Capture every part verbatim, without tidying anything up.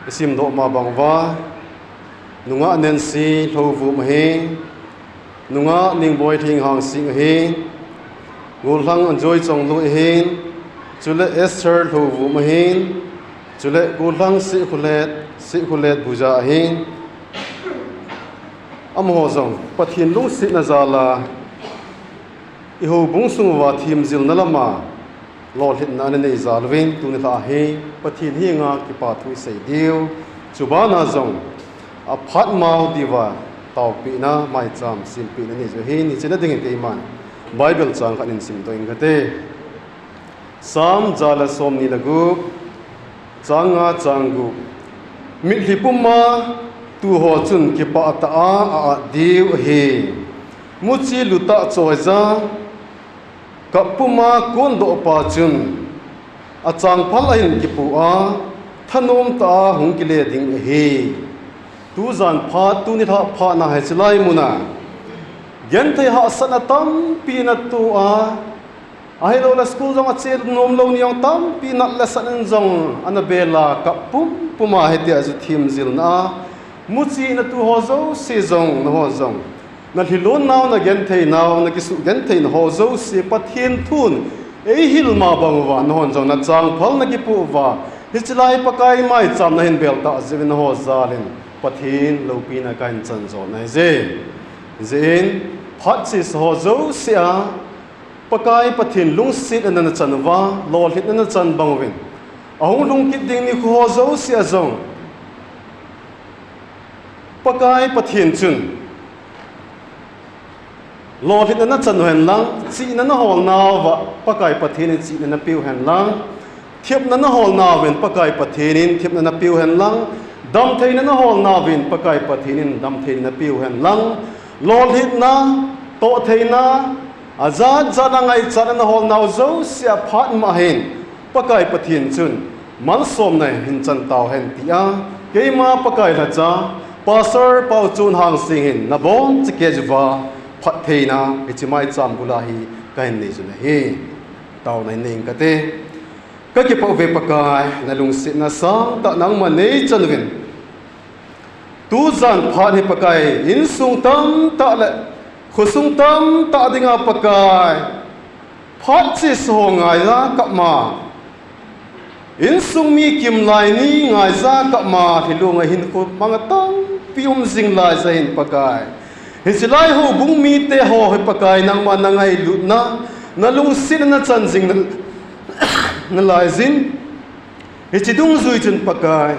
Isimdoh ma bang uva, nungah Nancy Lhouvum ahi, nungah Ningboi Lhinghang Sing ahi, gollhang Anjoi Chongloi ahin, chule Esther Lhouvum ahin, chule gollhang Sihkhulet, Sihkhulet Buja ahin. Amaho jong Pathen lungsetna jal a, i houbung sung uva themjilna lam a lolhinna ana nei jal uvin, tuni lha hi Pathen henga kipa thu isei diu, chubana jong aphat mau diuva taopehna maicham sempehna nei jiu ahin, hiche na dingin keiman Bible chang khat in simdoh inge kati. Sam ja le somni le gup, chang nga, chang gup. Mitlhi puma tuho chun kipah tah a a-at diu ahi. Muchi lutah choija, kap puma kondohpa chun achangphal ahin kipu a, thanom tah a hung kile ding ahi. Tujan phat, tuni lha phat na hiche lai muna genthei hahsatna tampi ana to a, ahilouleh school jong ache nomlou ni jong tampi nat le sat in jong ana bel a, kap pumpum a, hitia chu themjilna a, muchi na tuho jouse jong, naho jong, na lhilon nau, na genthei nau, na kisuh genthei nau jouse, Pathen thun eihil ma bang uva, nahon jong na changphal na kipu uva, hiche lai Pakai maicham nahin bel tah jeh uvin naho jal in Pathen loupina kahin chan jo ahi je. Hijeh in, phat chesa ho jouse a, Pakai Pathen lungsetna nana chan uva, lolhinna nana chan bang uvin, ahung lhung kit ding nikho ho jouse a jong, Pakai Pathen chun lolhinna nachan uhen lang, chihna naholnauva Pakai Pathen in chihna napeh uhen lang, thepna naholnauvin Pakai Pathen in thepna napeh uhen lang, damtheina naholnauvin Pakai Pathen in damtheina napeh uhen lang, lolhinna, tohtheina, ajat jat a ngaichatna naholnau jouse a phat ma hin Pakai Pathen chun malsomna hin chan tauhen tia, keima Pakai lhacha Pastor Paochonhang Sing hin nabonchauva phattheina hiche maicham bul a hi kahin nei jun ahi. Taona hin nei inge kati. Kakipah uve Pakai, nalungsetna sangtah nangman neichan uvin, tujan phat hi Pakai, insung tamtah le khosung tamtah dinga Pakai, phat chesa ho ngaija kap ma, insung mi kimlai ni ngaija kap ma, lhilunga hinkho manga tampi um jing laija hin Pakai, hiche lai houbung mite ho hi Pakai, nangma nangailutna, nalungsetna nachan jing na, nalaijin, hiche dungjui chun Pakai,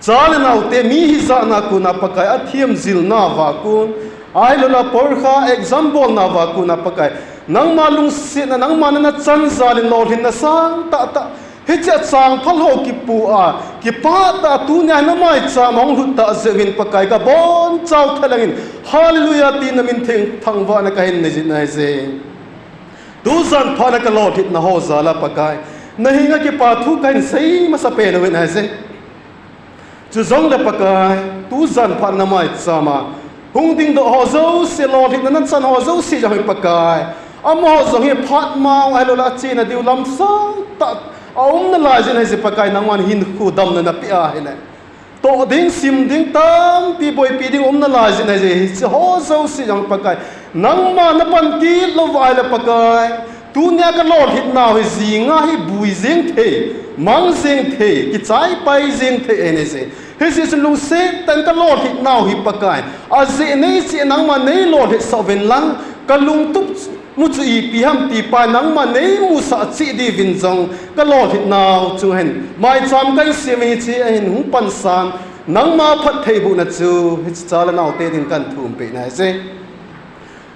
cha le naote mi hijatna kona Pakai, athemjilnauva kon, ahilouleh porkha exam bolnauva kona Pakai, nangma lungsetna, nangma nana chan jal in lolhinna sangtah tah, hiche achangphal ho kipu a, kipah tah a tunia hi namaicham a hung lhut tah jeh uvin Pakai, kabonchau thalheng in, Hallelujah ti namin theng thangvahna kahin nei jin ahije. Tujan phat na kalolhinna ho jal a Pakai, nahenga kipa thu kahin sei masapen uvin ahije. Chujongle Pakai, tujan phat namaicham a hung dingdoh ho jouse, lolhinna nachan ho jouse jong hi Pakai, amaho jong hi phat ma ahilouleh achena diu lam sangtah aum nalaijin ahije Pakai, nangman hinkho damna napeh ahile, toh ding, sim ding, tampi boipi ding um nalaijin ahije, hiche ho jouse jong Pakai, nangma napanpi louva ahile Pakai, tunia kalolhinnau hi jinga hi bui jeng thei, mang jeng thei, kichaipai jeng thei ahije. Hijeh chun lungset tah in kalolhinnau hi Pakai, ajeh neicheh nangman neilolhitsah uvin lang, kalungtup mu chu ipi ham ti Pakai, nangman neimusah cheh diuvin jong kalolhinnau chu hin maicham kahin sem, hiche ahin hung pansan, nangma phattheibohna chu hiche cha le naote din kahin thumpeh nahije.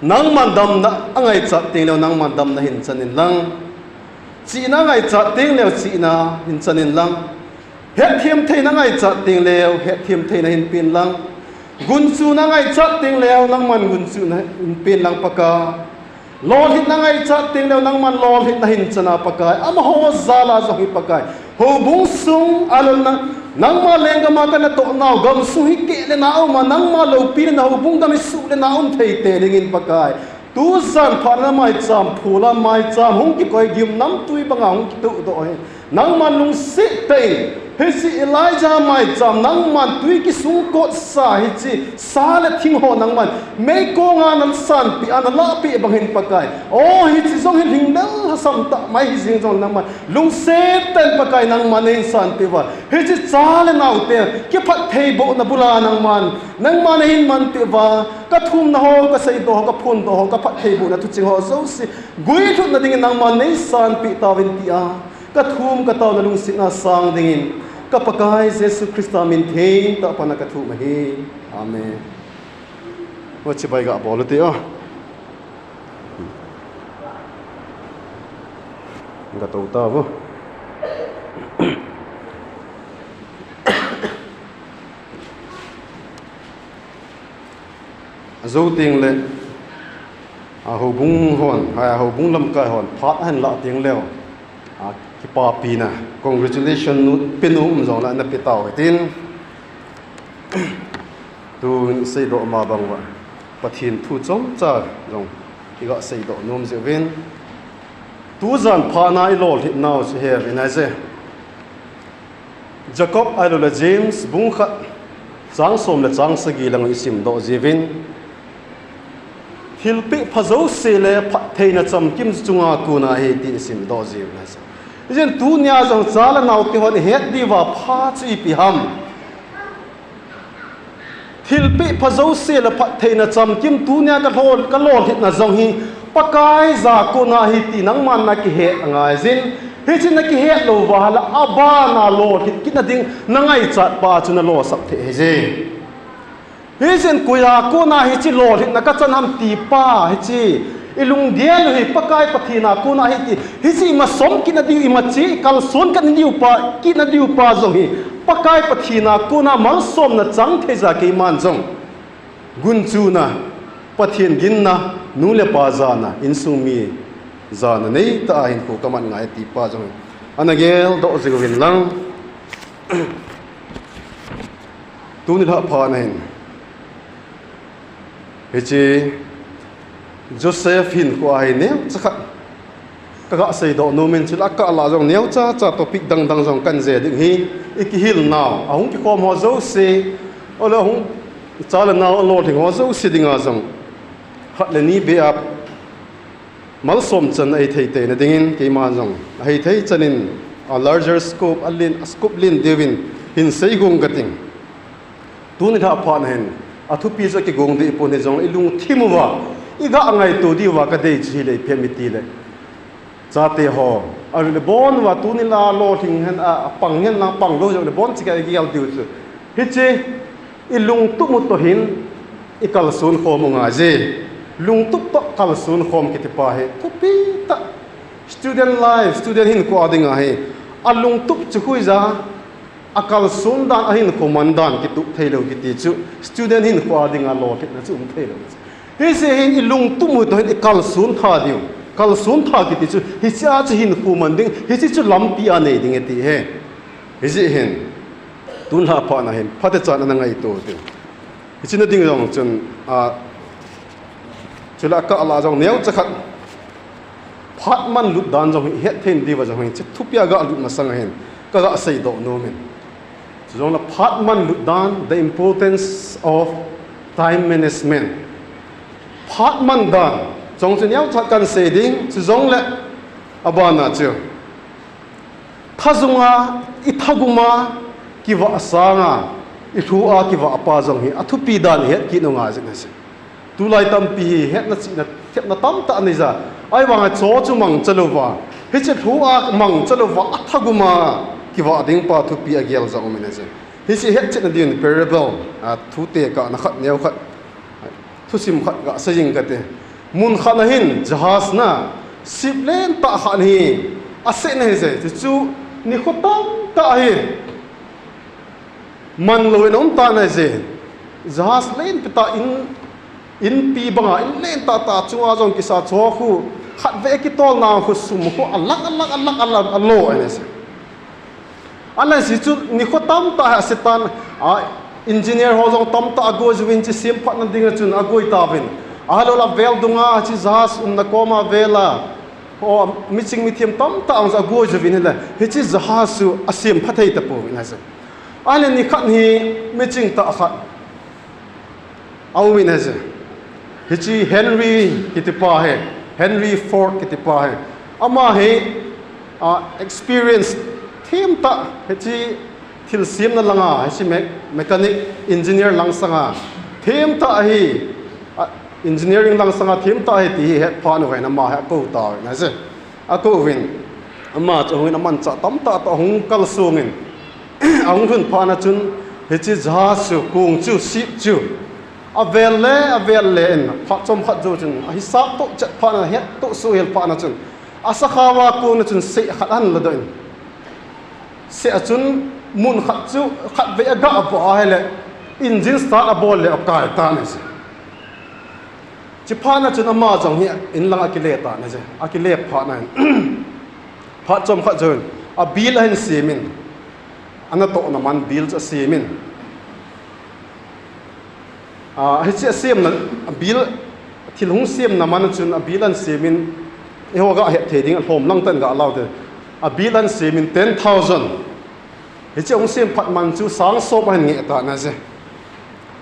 Nangman damna angaichat tengleu nangman damna hin chan inlang, chihna angaichat tengleu chihna hin chan inlang, hetthem theina angaichat tengleu hetthem theina hin pen lang, gunchuna angaichat tengleu nangman gunchuna hin pen lang Pakai, lolhinna angaichat tengleu nangman lolhinna hin chan a Pakai, amaho jal a jong hi Pakai, houbung sung ahilouleh nangma lenggam a kanatoh nau gamsung hi keh le na um a, nangma loupina houbung gam hi suh le na um thei tei dingin Pakai, tujan phat na maicham phul a, maicham hung kikoi gimnamtui banga hung kitohdoh hi nangman lungset tah in Hiche Elijah maicham nangman tui kisung kotsa hiche sa le thing ho nangman meikong a nasanpeh a nalahpeh bang hin Pakai, o hiche jong hi lhinglel lhasam tah mai hijing jong nangman lungset tah in Pakai nangman nahin sanpeh uva, hiche cha le naote kiphattheibohna bul a nangman, nangman nahin manpeh uva, kathumna ho, kaseidoh ho, kaphondoh ho, kaphattheibohna thuching ho jouse guilhunna dingin nangman neisanpeh tauvin tia kathum katao nalungsetna sang dingin ka Pakai Jesu Christa min thengtah a pana kathum ahi. Amen. O, chibai gabol ute o. Gatou tauvo. Ajou tengle, a, houbung hon, a, houbung lamkai hon phat ahin lah tengleu, a, kipapina, congratulation note pe nom jongle ana pe tau hitin. Tun seidoh ma bang uva, Pathen thu chomcha jong iga seidoh nom jeh uvin, tujan phatna ilolhinnau chu heuvin ahi je. Jacob ahiloule James bung khat, chang som le chang sagi lang isimdoh jiuvin, thilpeh pha jouse le phattheina chamkim chunga kona ahi ti isimdoh jiuvin ahi je. Hijeh in tunia jong cha le naote hon ihet diuva pha chu ipi ham? Thilpeh pha jouse le phattheina chamkim tunia kalol, kalolhinna jong hi Pakai ja kona ahi ti nangman nakihet angaijin, hiche nakihet louva le abana lolhin kitna ding nangaichat pa chu nalosap thei ahije. Hijeh in koiya kona hiche lolhinna kachan ham ti pa, hiche ilunggel u hi Pakai Pathen a kona ahi ti, hiche imasom kitna diu, imache, ikalson kitna diu pa, kitna diu pa jong hi Pakai Pathen a kona malsomna chang thei ja keiman jong gunchuna, Pathen ginna, nu le pa jana, insung mi jana neitah a hinkho kaman ngai ti pa jong ana geldoh jing uvin lang. Tuni lhah phat na hin hiche Joseph hinkho a hi neocha khat kaga seidoh nomin, chule akah lah jong neocha cha topic dang dang jong kan je ding hi, ikihil nau, ahung kikhom ho jouse, ole ahung cha le nao alolhing ho jouse dinga jong khat le ni beh a malsom chan ahithei teina dingin keiman jong ahithei chan in a larger scope, alen, scope len diuvin hin seigong kating. Tuni lhah phat na hin athupi chu kigong deh pon, hijongle ilungthim uva iga ngaito diuva kadei chu hile ipi ham itile, chate ho, ahile bon uva tuni la lolhing hen, a, apang hen lang, panglou jongle bon chikha igel diu chu, hiche ilungtup u toh hin ikalson khom u ngaije. Lungtup toh kalson khom kiti pa hi thupi tah. Student life, student hinkho a dinga hi alungtup chu khuija, akalson dan, ahinkho man dan kitup theilou kiti chu student hinkho a dinga lolhinna chu um theilou. Hijeh hin ilungtup u toh hin ikalson tha diu. Kalson tha kiti chu hichea chu hinkho man ding, hiche chu lampi a nei ding ati hi. Hijeh hin tun lhah phat na hin phatechan ana ngaito diu. Hiche na ding jong chun, a, chule akah lah jong neocha khat phat manlut dan jong hi ihet thei diuva jong hiche thupi a galut masang ahin kaga seidoh nomin. Chujongle phat manlut dan, the importance of time management. Phat man dan jong chu neocha khat kan sei ding, chujongle abana chu thajunga, ithaguma kivah sanga ilhu a kivah pa jong hi athupi dan ihet kit u ngai jing ahi. Tulai tampi hi hetna chihna, thepna tamtah anei ja. Ahivanga cho chu mangcha louva, hiche lhu a mangcha louva, athaguma kivah ding pa thupi agel jong um in ahi. Hiche hetchetna din parable, a, thu tekahna khat neokhat, thusim khat gasei jing kate. Mun khat na hin jahaz na, ship lentah khat hi asehna ahije. Chuchu nikho tamtah hi manlou in aumtan ahije. Jahaz lenpi tah in, inpi banga in lentah tah chunga jong kisa, cho khu khatvei akitolna khu sum khu alakh, alakh, alakh, alakh, alo ahije. Ahinla hichu nikho tamtah hi asetan, a, engineer ho jong tamtah agoi jiuvin, hiche semphatna dinga chun agoi tauvin. Ahilouleh vel dunga hiche jahaz umna koma vela O, miching mithem tamtah ahung ja goi juvin ahile, hiche jahaz chu asem phathei tapouvin ahi. Ahile nikhat hi miching tah khat aum in ahi. Hiche Henry kitipa hi, Henry Ford kitipa hi. Ama hi, a, experience themtah, hiche thil semna langa, hiche me-, mechanic, engineer lang sanga themtah ahi, a, engineering lang sanga themtah ahi ti hi hetphat uvin ama hi akou tauvin ahi. Akou uvin, ama chu ahungin amanchah tamtah toh ahung kalsongin, ahung lhun phat na chun, hiche jahaz chu, kong chu, ship chu, avel le, avel le in, phat chomkhat jou chun, ahisap toh chet phat na, ahet toh suhel phat na chun, asakhao a kona chun seh khat ahin ladoh in, seh a chun mun khat chu, khatvei aga voh ahile, engine start abol le akai tan ahi. Chuphat na chun ama jong hi inlang akile tan ahi, akile phat na in, phat chomkhat jouvin, a bill ahin semin, anatohna man bill chu asemin. A, hiche asemna, a bill, thil hung semna man chun a bill ahin semin, eiho gahet thei ding alhom lang tah in galau te. A bill ahin semin ten thousand. Hiche hung sem phat man chu sang som ahin ngeh tan ahi.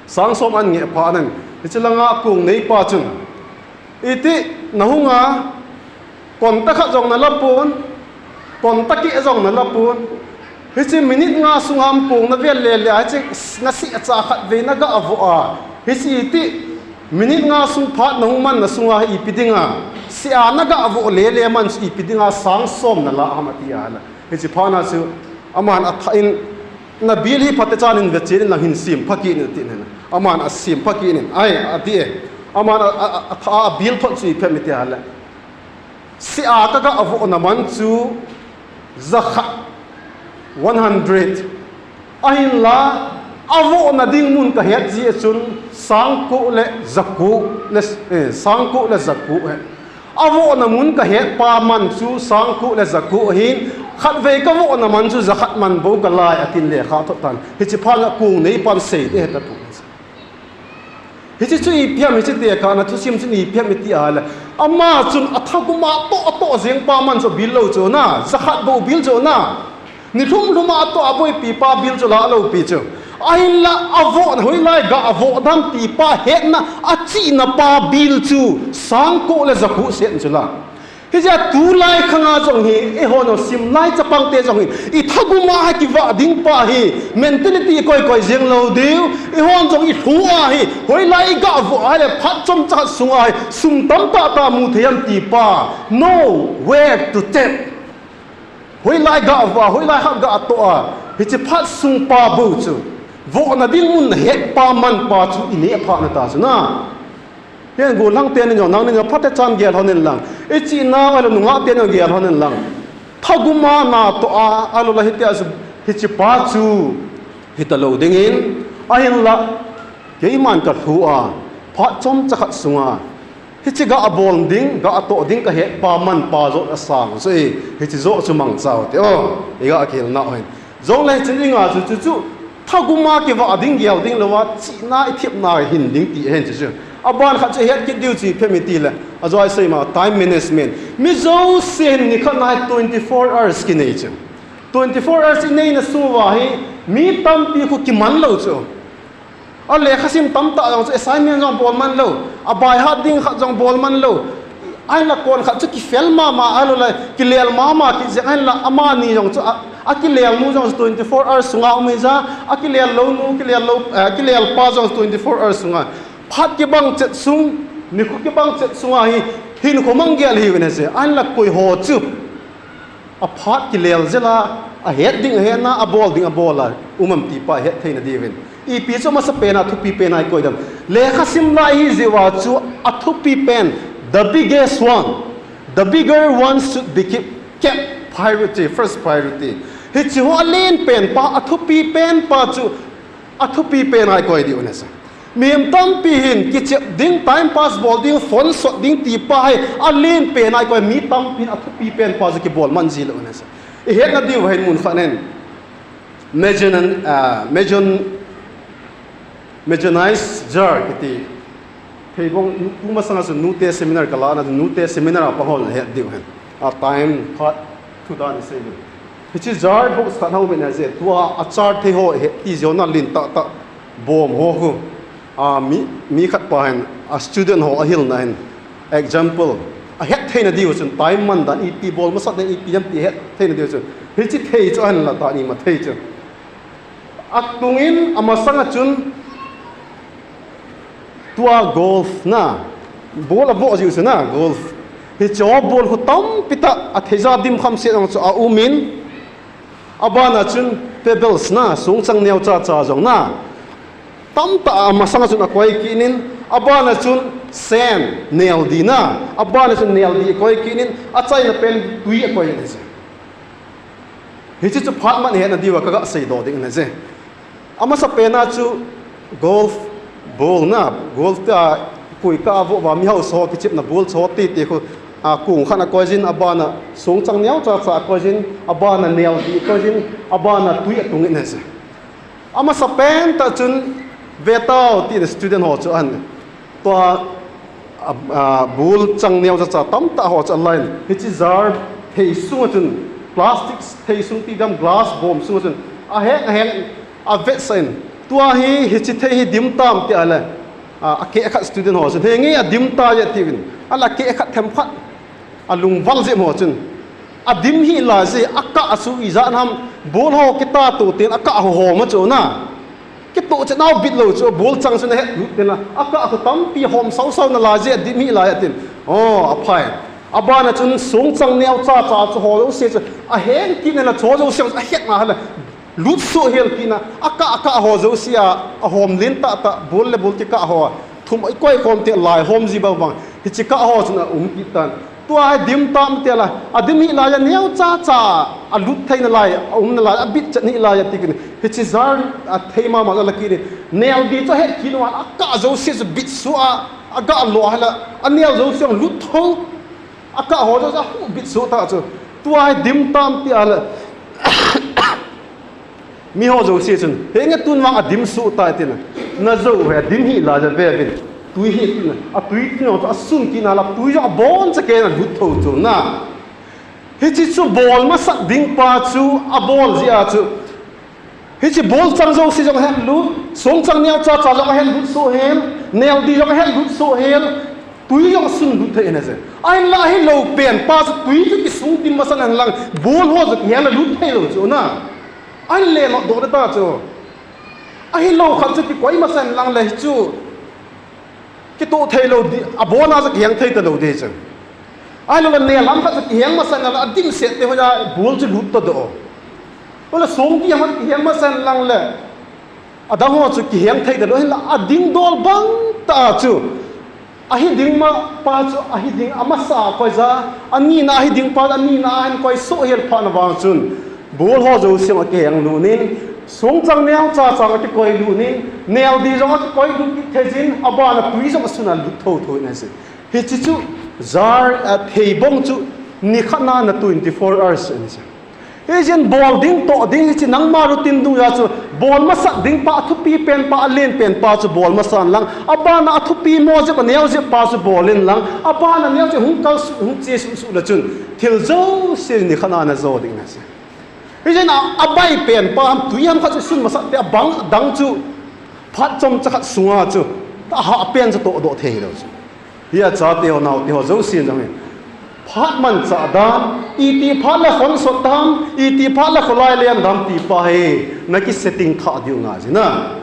Sang som ahin ngeh phat in, hiche langa kong neipa chun, iti nahung a, konta khat jong nala pon, konta keh jong nala pon. Hiche minute nga sunga kong navel le le a, hiche naseh cha khatvei naga voh a, hiche iti minute nga sung phat nahung manna sunga ipi dinga seh a naga voh le le man chu ipi dinga sang som nala ham ati ahile. Hiche phat na chu aman athah in, na bill hi phatechan in vechen in lang hin sem pha kit in atin ahi. Aman asem pha kit in, ai, ati e. Aman a, a, a, athah a bill thot chu ipi ham iti ahile, seh a kaga vohna man chu jakhat, one hundred. Ahinla, avohna ding mun kahet jeh a chun sangko le jako le, eh, sangko le jako ahi. Avohna mun kahet pa man chu sangko le jako ahin, khatvei kavohna man chu jakhat man bou kalai atin lekha athot tan. Hiche phat na kong neipan seiding ahi tapon. Hiche chu ipi ham, hiche tekahna thusim chun ipi ham iti ahile, ama chun athagum a toh, atoh jeng pa man chu bill lou chu na, jakhat bou bill chu na. Nilhum lhum a atoh aboipi pa bill chu la loupi chu. Ahinla avohna, hoilai ga voh dam ti pa hetna, achihna pa bill chu sangko le jako seh chu la. Hijeh a tulai khanga jong hi, eihon simlai chapangte jong hi, ithagum a kivah ding pa hi, mentality koi koi jeng lou diu, eihon jong ilhu a hi, hoilai iga voh ahile phat chomcha khat sunga hi sum tamtah tah mu thei ham ti pa, no way to take. Hoilai ga voh a, hoilai khat ga toh a, hiche phat sung pa bou chu vohna ding mun het pa man pa chu ineh phat nata chu na. Hin gollhang teni jong, nangni jong phatechan gel lhon in lang, ichihna ahilou nungah teni jong gel lhon in lang, thagum a natoh a, ahilou le hitia chu, hiche pa chu hita lou dingin, ahinla keiman kalhu a, phat chomcha khat sunga hiche ga bol ding, ga toh ding kahet pa man pa joh asang chu e, hiche joh chu mangcha u hite o, iga kihilna u hin. Jongle hiche dinga chu, chu, chu thagum a kivah ding gel ding louva, chihna ithepna hin ding ti ahin chu chu. Aban khat chu ihet kit diu chu ipi ham itile, ajouse ma time management. Mi jousen nikhat na hi twenty four hours kinei chu. Twenty four hours ineina sung uva hi mi tampi khu kiman lou chu. Alekhasim tamtah jong chu assignment jong bol man lou, abai hat ding khat jong bol man lou. Ahinla kon khat chu kifel mama, ahilou le kilel mama kit jeng, ahinla amani jong chu a, akilel nu jong chu twenty four hours sunga um hija, akilel lou nu, kilel lou, eh, kilel pa jong chu twenty four hours sunga. Phat kibang chet sung, nikho kibang chet sunga hi hinkho mang gel hiuvin ahi. Ahinla koiho chu aphat kilel jel a, ahet ding ahetna, abol ding abol a um am ti pa ihet theina diuvin, ipi chu amasapen a thupi pen a ikoi dem? Lekhasim lai hijeh uva chu athupi pen, the biggest one, the bigger one should be keep, kept priority, first priority. Hiche ho alen pen pa, athupi pen pa chu athupi pen a ikoi diu ahi. Mihem tampi hin kichep ding, time pass bol ding, phone sot ding ti pa hi alen pen a ikoi, mi tampin athupi pen pa chu kibol man ji lou ahi. Ihetna diu hin mun khat in Magen, ah, Magen, Magenise jar kiti. Theibong, tu masanga chu nute seminar kalahna, nute seminar a pang hon het diu hin. A time khat thu dan isei u. Hiche jar box khat hung um in ahi je, tua a char thei ho he ti jong na lin tah tah bom ho khu. A mi, mi khat pa hin a student ho ahilna hin example a het theina diu chun time man dan ipi bol masat ding ipi jam ti het theina diu chun. Hiche thei chu ahin la ta ni ma thei chu. Atungin amasanga chun tua golf na, bol avoh jiu chu na, golf. Hiche bol khu tampi tah a theija dim kham se jong chu a um in, abana chun pebbles na, songchang neo cha cha jong na, tamtah a amasanga chun akoi kit in, abana chun sand, neldi na, abana chun neldi akoi kit in, achaina pen tui akoi in ahi. Hiche chu phat man hetna diuva kaga seidoh ding ahi je. Amasapen a chu golf bol na, golf te a koi ka avoh uva mi hausa ho kichepna bol chu ho titi khu, a kong khat akoi jin, abana songchang neo cha cha akoi jin, abana neldi akoi jin, abana tui atung in ahi je. Amasapen tah chun vetau ti student ho chu ahin tua, a, a, bol chang neo cha cha tamtah ho chu aline. Hiche jar thei sunga chun, plastic thei sung ti dam, glass bom sunga chun aheng aheng avetsah in, tua hi hiche thei hi dim tam ti ahile, a, akeh khat student ho chun, henge adim tai atiuvin, ahile akeh khat themkhat alungval jep ho chun, adim hih lai je, akah chu ijat ham, bol ho kitah to tin akah ho hom a chu na. Kitoh chet nau bit lou chu, bol chang chu nahet lut tin la, akah khu tampi hom sau sau nalai je, adim hih lai atin. O, aphai. Abana chun songchang neo cha cha chu ho jouse chu aheng kit in la, chu jouse ahet na hile lut soh hel kit na, akah, akah ho jouse a, ahom len tah tah, bol le bol kikah ho a, thum ikoi khom te lai hom ji bang bang, hiche kah ho chun aum kit tan. Tua hi dim tam ti la, adim hih lai a neo cha cha, alut thei nalai, aum nalai, abit chet hih lai ati kit in, hiche jar a thei mama chu ala kit in, neldi chu ahet kit uva, akah jouse chu bit soh a, aga lo hile, anel jouse jong lut tho, akah ho jouse ahu bit soh ta chu. Tua hi dim tam ti ahile, mi ho jouse chun, henge tun vang adim soh tai tin, najou hi adim hih lai a veuvin, tui hi tin, atui tin jong chu asun kit na la, tui jong aboncha kei in alut tho chu na. Hiche chu bol masat ding pa chu abol jeh a chu, hiche bol chang jouse jong ahet lut, songchang neo cha cha jong ahet lut soh hel, neldi jong ahet lut soh hel, tui jong asun lut thei in ahi je. Ahinla ahilou pen pa chu tui chu kisung dim masat hen lang, bol ho chu kiheng le lut thei lou chu na. Ahin le notdoh ding ta chu. Ahilou khat chu kikoi masat hen lang le hichu kitoh thei lou di, abona chu kiheng thei talou di chu. Ahilou le nel lam khat chu kiheng masat hen lang le adimset te ho a bol chu lut tadoh. Ole song di ham kiheng masat hen lang le adang ho chu kiheng thei talou, hinla ading dol bang tah chu, ahi ding ma pa chu ahi ding amasa a koi ja, anina ahi ding pa anina a hin koi soh hel phat na vang chun, bol ho jouse jong akiheng lut in, songchang neo cha cha akikoi lut in, neldi jong akikoi lut kit thei jin, abana tui jong asun a lut tho tho in ahi je. Hiche chu jar, a, thei bong chu nikhat na na twenty-four hours ahi je. Hijeh in bol ding toh ding hiche nangma routine dungjui a chu bol masat ding pa, athupi pen pa, alen pen pa chu bol masa hen lang, abana athupi mo jep, aneo jep pa chu bol in lang, abana neo jep hung kal suh, hung che suh suh le chun, thil jouse nikhat na najo ding ahi je. Hijeh in a, abai pen pa ham, tui ham khat chu sun masat te, abang dang chu phat chomcha khat sunga chu, ahah pen chu tohdoh thei lou chu. Hia chate ho, naote ho jousen jong hi, phat manchah dam, iti phat le khonsot dam, iti phat le kholai lem dam ti pa hi, na kisetting thah diu ngai jin a.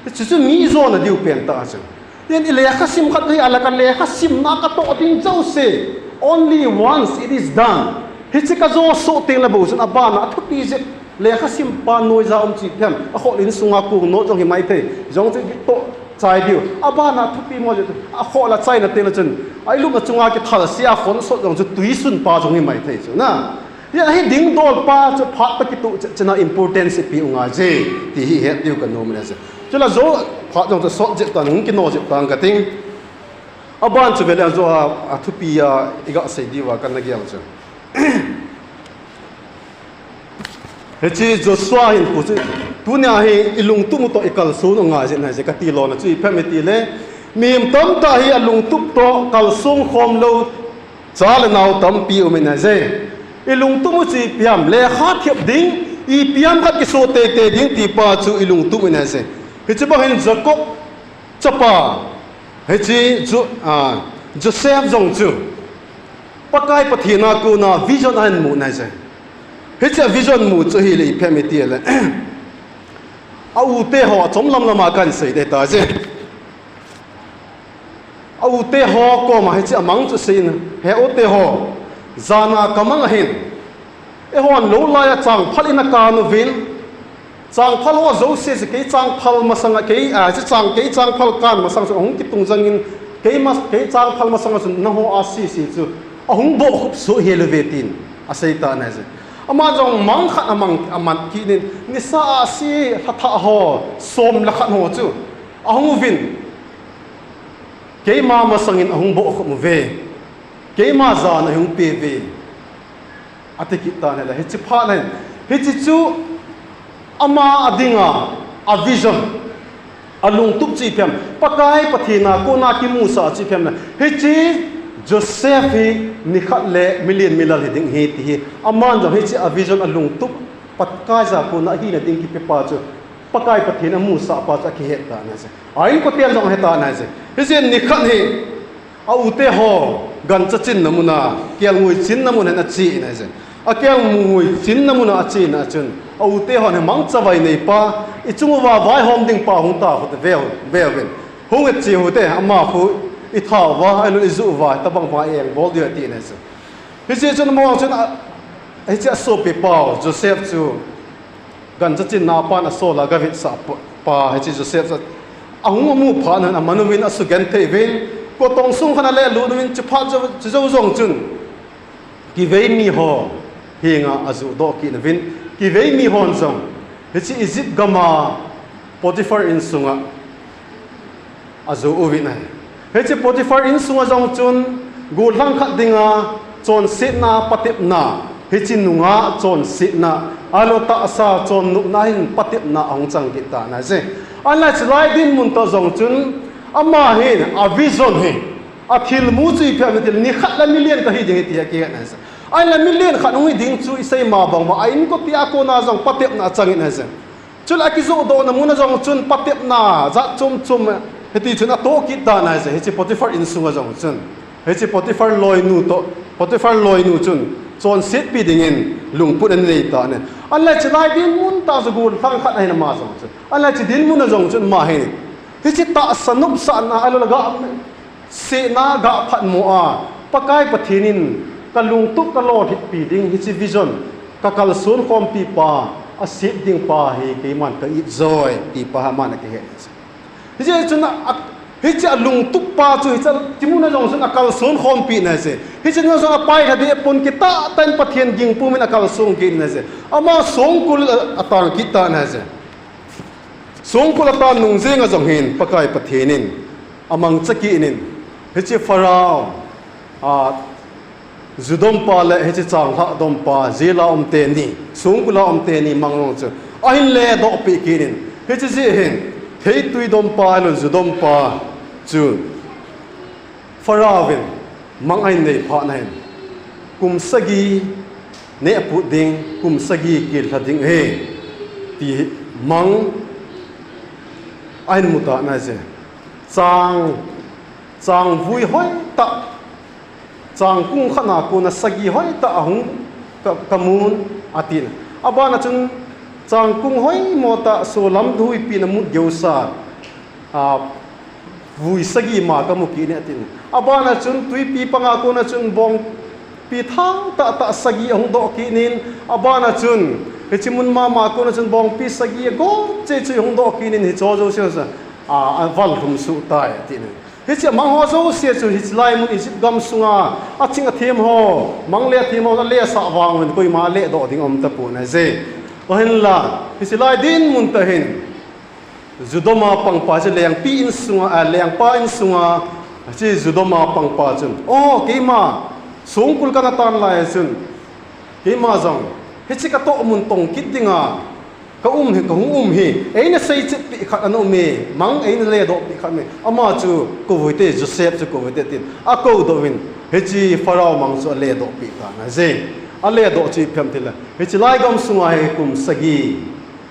Chuchu mi jona diu pen tah chu. Tin i lekha sim khat hi, ala ka lekha simna katoh ding jouse, only once it is done. Hiche kajo soh teng le bou chun abana athupi jep, lekha sim pa noija um chi them, akhol in sunga kong not jong hi maithei, jong chu toh chai diu. Abana athupi mo jep, akhol a chaina teng le chun, a ilupna chunga kithal sia khonsot jong chu tui sun pa jong hi maithei chu na. Hia hi ding dol pa chu phat toh kitoh chet chena importance ipi u ngai je, ti hi het diu kanom le je. Chule jo phat jong chu sot jep tan, hung kino jep tan kating. Aban chu vele jo a, athupi a iga sei diuva kana gel chu. Hiche Joshua hinkho chu, tunia hi ilungtup u toh ikalson u ngai jin ahi je kati lona chu ipi ham itile, mihem tamtah hi alungtup toh kalson khom lou Cha le nao tampi um in ahi je. I lungtup u chu ipi ham, lekha thep ding, ipi ham khat kiso teitei ding ti pa chu i lungtup in ahi je. Hiche bang hin Jacob chapa, hiche Jo-, a, Joseph jong chu Pakai Pathen a kona vision ahin mu in ahi je. Hiche a vision mu chu ahile ipi ham iti le, a u te ho a chom lam lam a kahin sei ding ahi tai je. A u te ho koma hiche a mang chu asei in, he u te ho, jan a ka mang ahin, eihon lou lai a changphal in a kan uvin, changphal ho jouse chu kei changphal masang a kei, a, chu chang, kei changphal kan masang chu ahung kitung jang in, kei mas-, kei changphal masang a chu nangho a sese chu ahung bohkhup soh hel uve tin asei tan ahi je. Ama jong mang khat amang, aman kit in, nisa a se lha thah ho, som le khat ho chu ahung uvin, keima masang in ahung bohkhup uve. Keima jan ahung pe uve. Ati kit tan ahi le, hiche phat hin, hiche chu ama a dinga, a vision, a lungtup chu ipi ham, Pakai Pathen a kona kimusah chu ipi ham le, hiche Joseph hi nikhat le milen milal hi ding ahi ti hi, aman jong hiche a vision a lungtup, Pakai a kona ahina ding kipe pa chu, Pakai Pathen a musah pa chu akihet tan ahi je. A inkoten jong ahe tan ahi je. Hiche nikhat hi, a u te ho, gancha chinna mun a, kelngoi chinna mun a ache in ahi je. A kelngoi chinna mun a ache in a chun, a u te hon hi mangcha vai nei pa, i chung uva vaihom ding pa hung ta khu te veu, veuvin. Hung i che u te, ama khu i tha uva, ahilou le i ju uva, tabang va i engbol diu ati in ahi je. Hiche chun ama chun a, hiche a sopi pau, Joseph chu, gancha chinna pan a sol a gavetsah pa, pa, hiche Joseph chu ahung amu phat in aman uvin asugenthei uvin, kotong sung khat a alelut uvin, chuphat chu, chujou jong chun, kivei mi ho henga ajoh doh kit uvin, kivei mi hon jong, hiche Egypt gam a Potiphar insunga ajoh uvin ahi. Hiche Potiphar insunga jong chun, gollhang khat dinga chonsetna, patepna, hiche nungah chonsetna, ahilou le tahsa chonnopna hin patepna ahung chang kit tan ahi je. Ahinla hiche lai dinmun toh jong chun, ama hin a vision hi, a thilmu chu ipi ham iti le, nikhat le milen kahi ding ahi ti akihet in ahi je. Ahinla milen khat hung hi ding chu isei ma bang uva, a inkote a kona jong patepna achang in ahi je. Chule akijoh dohna mun a jong chun patepna jat chom chom, hiti chun atoh kit tan ahi je, hiche Potiphar insunga jong chun. Hiche Potiphar loinu toh, Potiphar loinu chun chonsetpi dingin lungput anei tan ahi. Ahinla hiche lai dinmun tah chu gollhang khat ahin ama jong chun. Ahinla hiche dinmun a jong chun ama hin, hiche tahsa nopsahna ahilou le gah sehna gah phatmo a, Pakai Pathen in ka lungtup ka lolhinpi ding hiche vision, ka kalson khompi pa, asep ding pa hi keiman ka it joi, ti pa hi aman akihet. Hiche chun a, a, hiche a lungtup pa chu hiche, hiche mun a jong chun akalson khompi in ahi je. Hiche mun a jong apailha ding apon, kitah tah in Pathen ging pumin akalson kit in ahi je. Ama songkul a, atang kit tan ahi je. Songkul atan nung jeng a jong hin Pakai Pathen in amangcha kit in, hiche Pharaoh, a, ju dompa le hiche changlhah dompa, jail a um teni, songkul a um teni mang jong chu ahin ledohpeh kit in, hiche jeh hin theitui dompa ahilou le ju dompa chu Pharaoh in mang ahin nei phat in ahin, kum sagi neh put ding, kum sagi kilha ding ahi, ti mang ahin mu tan ahi je. Chang, chang vui hoitah, changkung khat a kona sagi hoitah ahung ka, kamun, atin. Abana chun changkung hoimo tah, solam huipi in amut geusa, a, vui sagi ma kamu kit e, atin. Abana chun twipi panga kona chun bongpi thao tah tah sagi ahung doh kit in, abana chun hiche mun mama kona chun bongpi sagi agom cheh cheh ahung doh kit in, hiche jouse chu, a, aval lhum suh tai, atin. Hiche amang ho jouse chu hiche lai mun Egypt gam sunga aching athem ho, mang le athem ho alesah vang uvin koima ledoh ding aum tapon ahi je. Ahinla hiche lai dinmun tah hin, ju doma pangpa, hiche lengpi insunga, a, lengpa insunga, hiche ju doma pangpa chun, o, keima songkul kana tan lai chun, keima jong hiche katoh mun tong kit dinga ka um hi, kahung um hi, eina seichetpeh khat ana um e, mang eina ledohpeh khat um e, ama chu kou hite, Joseph chu kou hite, tin akoudoh uvin, Hiche Pharaoh mang chu aledoh peh tan ahi. Aledoh chu ipi ham itile, hiche laigam sunga hi kum sagi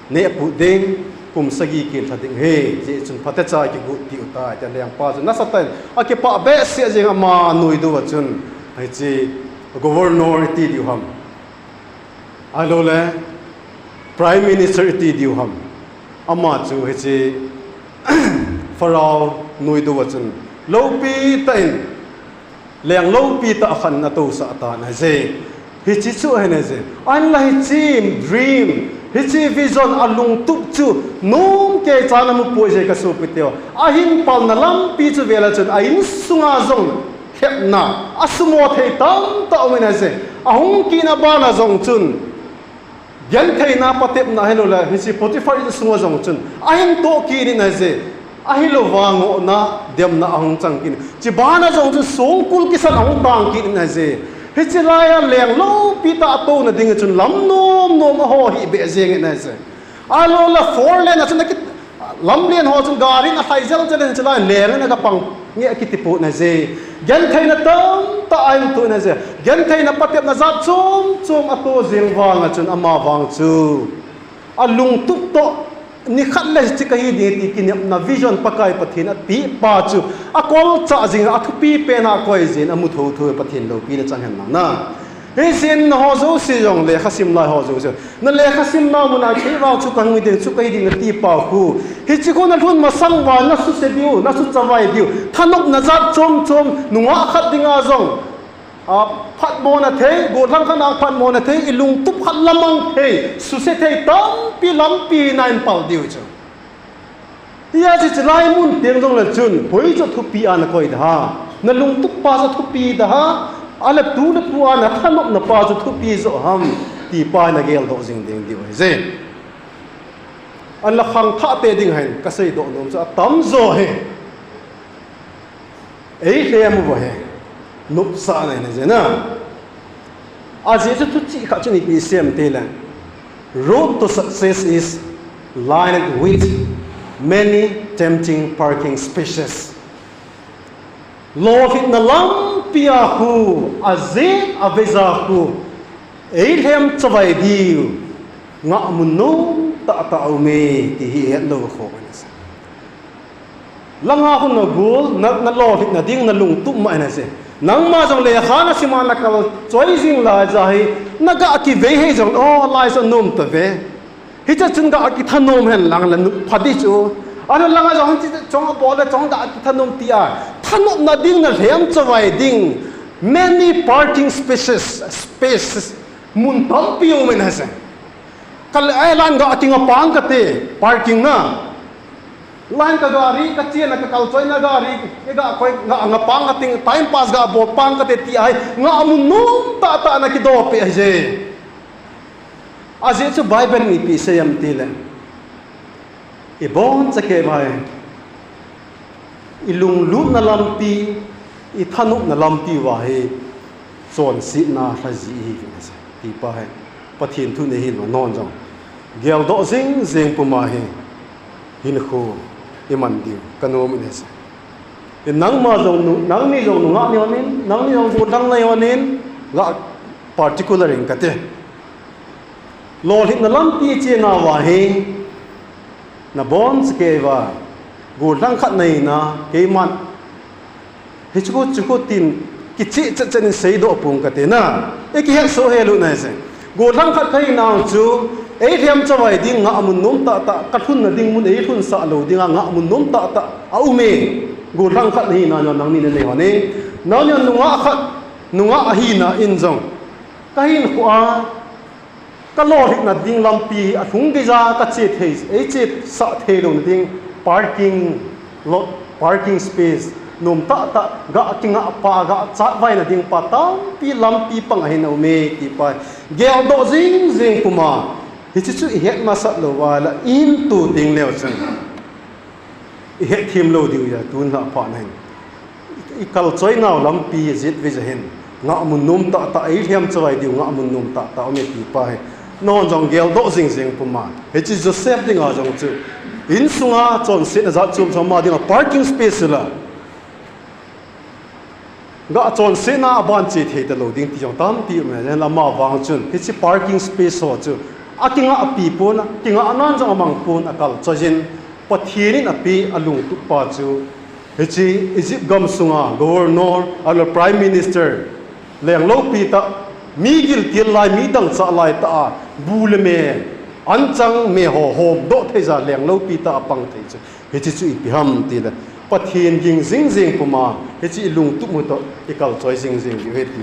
nehput ding, kum sagi kel lha ding ahi, hijeh chun phatecha kigot diu tai, tia lengpa chu nasatah in akipah behseh jeng, ama noi diuva chun, hiche governor iti diu ham, ahilouleh Prime Minister iti diu ham, ama chu hiche Pharaoh noi diuva chun loupi tah in, leng loupi tah khat in atousah tan ahi. Hiche chu ahi ahi. Ahinla hiche dream, hiche vision, alungtup chu nom kei chan amupoi ahi, kasopiteho. Ahin palna lampi chu vele chun a insunga jong lhepna, asumo thei tamtah aumin ahi. Ahung kitna bana jong chun gentheina, patepna ahilouleh hiche Potiphar insunga jong chun ahin toh kit in ahi. Ahilouva ngohna, demna ahung chang kit in, chubana jong chun songkul kisan ahung tang kit in ahi. Hiche laia leng loupi tah atouna dinga chun lam nom nom a ho hih beh jengin ahi. Ahilouleh four lane a chun aki, lamlen ho chun gari in alhai jel jel in, hiche lai lengin aga pang nge akitipon ahi. Gentheina tamtah ahin toh in ahi. Gentheina, patepna jat chom chom ato jeng vanga chun ama vang chu alungtup toh nikhat le hiche kahi ding ti kinepna vision Pakai Pathen in apeh pa chu akolchah jing a, athupi pen a akoi jeh in amu thotho, Pathen loupina chang hen lang na. Hijeh in nangho jouse jong lekha sim lai ho jouse, nalekha simna muna kei vang chu kahung hi ding, chu kahi ding nati pa khu, hiche khu nalhun masang uva nasuse diu, nasuchavai diu, thanopna jat chom chom, nungah khat dinga jong a, phatmona thei, gollhang khat a phatmona thei, ilungtup khat lamang thei, suse thei tampi lampi nahin pal diu chu. Hijeh chun hiche lai mun teng jongle chun hoijoh thupi a nakoi da ham? Nalungtup pa joh thupi da ham, ahile tu le pu a nathanopna pa joh thupi joh ham, ti pa hi nageldoh jing ding diu ahi. Ahinla khangthah te ding hin kaseidoh nom chu atamjo hi eilhem uva hi nopsahna ahi jeh in. Ajeh chu thuchih khat chun ipi asei em itile, road to success is lined with many tempting parking spaces. Lolhinna lampia khu, ajet aveja khu eilhem chavai diu ngahmun nom tahtah aume, ti hi ihet lou khom ahi. Langa khu nagol, na, nalolhinna ding nalungtup ma ahi. Nangma jong lekha nasima nakalchoi jing laija hi, naga kivei hei jong, o, lai chu anom tave, hiche chun ga kithanom hen lang le nopha ding chu. Ahinla langa jong hiche chong abol le chong ga kithanom tia thanopna ding nalhem chavai ding, many parking spaces, spaces, mun tampi aumin ahi. Kal, eh, line ga kinga pang kate, parking na. Line ka gari, kachena kakalchoina gari, iga koi, nga, nga pang kate, time pass ga bol pang kate ti ahi, ngahmun nom tahtah nakidoh peh ahi. Ajeh chu Bible in ipi asei em itile, ibonchauva hi ilunglutna lampi, ithanopna lampi uva hi chonsetna lhaji ihiuvin ahi, ti pa hi Pathen thu nei hin, nangho jong geldoh jing jeng puma hi hinkho iman diu kanom in ahi. Nangma jong nu, nangni jong nungah nahiuvin, nangni jong gollhang nahiuvin, la particular in kati. Lolhinna lampi chenna uva hi nabonchauva gollhang khat nahina, keiman hichu chu chu tin kicheh chet chet in seidoh pong kate na. Ikihet soh hel u ahi. Gollhang khat kahinau chu eilhem chavai ding ngahmun nom tahtah, kalhunna ding mun eilhunsah lou dinga ngahmun nom tahtah aume. Gollhang khat nahina jong nangni nanei uve. Nangni nungah khat, nungah ahina in jong kahinkhoa kalolhinna ding lampi alhung geija kache thei, eichesah theilouna ding parking lot, parking space nom tahtah, ga kingah pa, ga chatvaina ding pa tampi lampi pang ahin aume, ti pa geldoh jing jeng puma, hiche chu ihet masat louva la into ding leu chun ihet them lou diu ahi, tun lhah phat nahin. Ikalchoinau lampi jet veja hin ngahmun nom tahtah, eilhem chavai diu ngahmun nom tahtah aume, ti pa hi nangho jong geldoh jing jeng puma. Hiche Joseph dinga jong chu insunga chonsetna jat chom chom ama dinga parking space la Ga chonsetna aban che thei talou ding ti jong tampi um e, amavang chun hiche parking space ho chu akingahpi pon, kingahnan jong amang pon, akalchoiyin, Pathen in ape alungtup pa chu hiche Egypt gamsunga Governor, ahilou Prime Minister, lengloupi tah, mi gilkel lai, mi dangchah lai tah a, bu le me, anchang me ho homdoh thei ja lengloupi tah a pang thei chu hiche chu ipi ham tile, Pathen ging jingjing puma hiche ilungtup u toh ikalchoi jingjing diu ahi ti